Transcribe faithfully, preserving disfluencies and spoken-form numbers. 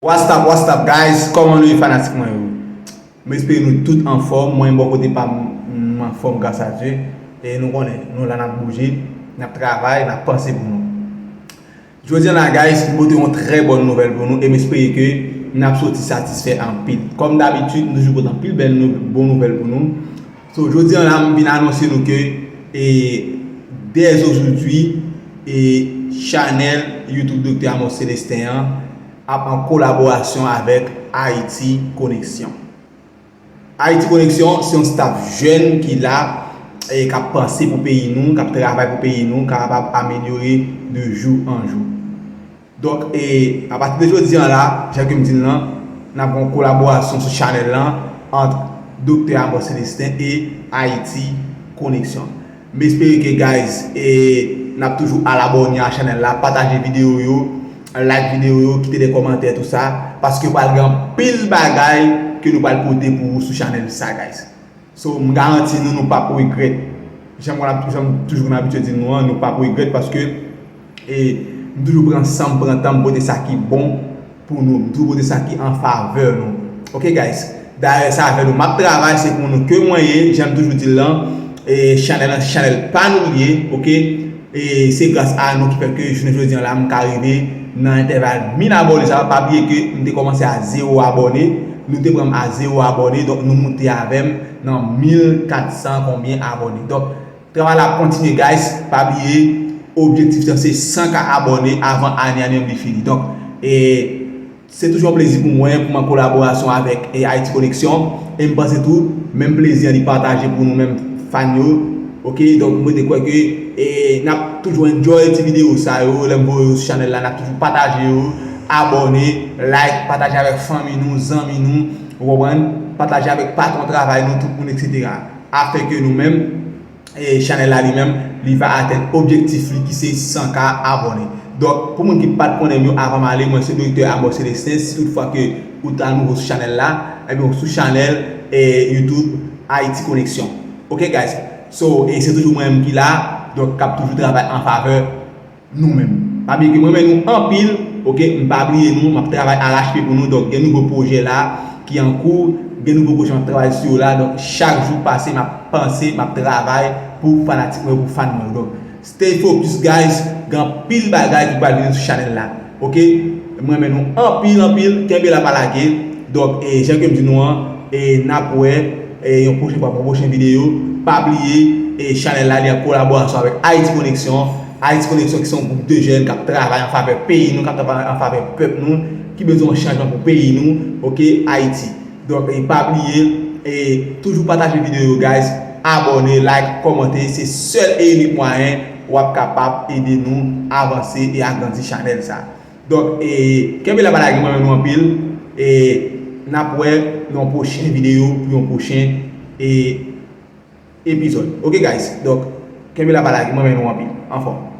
What's up, what's up, guys? Kòman nou ye, fanatik mwen yo? M espere nou tout anfòm. Mwen, bò kote pa m, m anfòm, gras a Dye. E nou konnen, nou la, n ap bouje, n ap travay, n ap panse pou nou. Jodi a la, guys, m pote yon trè bòn nouvèl pou nou e m espere ke n ap soti satisfè anpil. Kòm dabitid, m toujou pote anpil bèl nou, bon nouvèl pou nou. So, jodi a la, m vin anonse nou ke, e, dès aujourd'hui, e, chanèl YouTube Doktè Amos Célestin an ap an kolaborasyon avèk Haïti Connexion. Haïti Connexion se yon staff jèn ki la, e k ap panse pou peyi nou, k ap travay pou peyi nou, kapab amelyore de jou an jou. Donk, e apati de jodi a la, jan ke m di l lan, n ap gen yon kolaborasyon sou chanèl lan ant Doktè Amos Célestin e Haïti Connexion. M espere ke, guys, e n ap toujou al abòne a chanèl la, pataje videyo yo, like videyo yo, kite de kòmantè, tou sa, paske pral gen anpil bagay ke nou pral pote pou ou sou chanèl sa, guys. So, m garanti nou, nou p ap regrèt. Jan m konn ap, jan m toujou konn abitye di nou an, nou p ap regrèt paske, e, m toujou pran san m, pran tan m pote sa ki bon pou nou. M toujou pote sa ki an favè nou. Ok, guys? Dayè, sa avè nou. M ap travay, se pou nou ke mwen ye, jan m toujou di l lan, e, chanèl lan, chanèl pa nou l ye, ok? E se gras a nou ki fè ke jounen jodi a la, m ka rive nan entèval mil abòne sa. Pa bliye ke m te kòmanse a zewo abòne, nou te pran m a zewo abòne, donk nou moute avè m nan mil kat san konbyen abòne. Donk, travay la ap kontinye, guys. Pa bliye, objektif lan se san K abòne avan ane a li menm li fini. Donk, e, se toujou yon plezi pou mwen, pou m an kolaborasyon avèk, e, Haïti Connexion. E m panse tou, menm plezi an li pataje pou nou menm fan yo. Ok, donk mwen te kwè ke, e, n ap toujou enjoy ti videyo sa yo, lè m voye yo sou chanèl la, n ap toujou pataje yo, abòne, like, pataje avèk fanmi nou, zanmi nou, ou konprann? Pataje avèk patwon travay nou, tout moun, etsetera. Afin ke nou menm, e chanèl la li menm, li va atenn objektif li ki se san K abòne. Donk, pou moun ki pa t konnen m yo, avan m ale, mwen se Doktè Amos Célestin. Si toutfwa ke ou ta nouvo sou chanèl la, ebyen, ou sou chanèl, e, YouTube Haïti Connexion. Ok, guys? So, e se toujou mwen menm ki la, donk, k ap toujou travay an favè nou menm. Pa bliye ke mwen renmen nou anpil, ok? M pa bliye nou, m ap travay arache pou nou, donk gen nouvo pwojè la ki an kou, gen nouvo pwojè m ap travay sou yo la, donk chak jou pase m ap panse, m ap travay pou fanatik mwen yo, pou fan mwen yo. Donk stay focus, guys, gen anpil bagay ki pral vini sou chanèl la, ok? M renmen nou anpil, anpil, kenbe la, pa lage. Donk, e, jan ke m di nou an, e, n ap wè, e, yon pwochen fwa pou yon pwochen videyo. Pa bliye, e, chanèl la li an kolaborasyon avèk Haïti Connexion. Haïti Connexion ki se yon gwoup de jèn k ap travay an favè peyi nou, k ap travay an favè pèp nou, ki bezwen yon chanjman pou peyi nou, ok, Ayiti. Donk, e, pa bliye, e, toujou pataje videyo yo, guys, abòne, like, kòmante, se sèl e inik mwayen w ap kapab ede nou avanse e agrandi chanèl sa. Donk, e, kenbe la, pa lage, mwen renmen nou anpil. E n ap wè nan yon pwochen videyo pou yon pwochen, e, epizòd. Ok, guys? Donk, kenbe la, pa lage, mwen renmen nou anpil. Anfòm.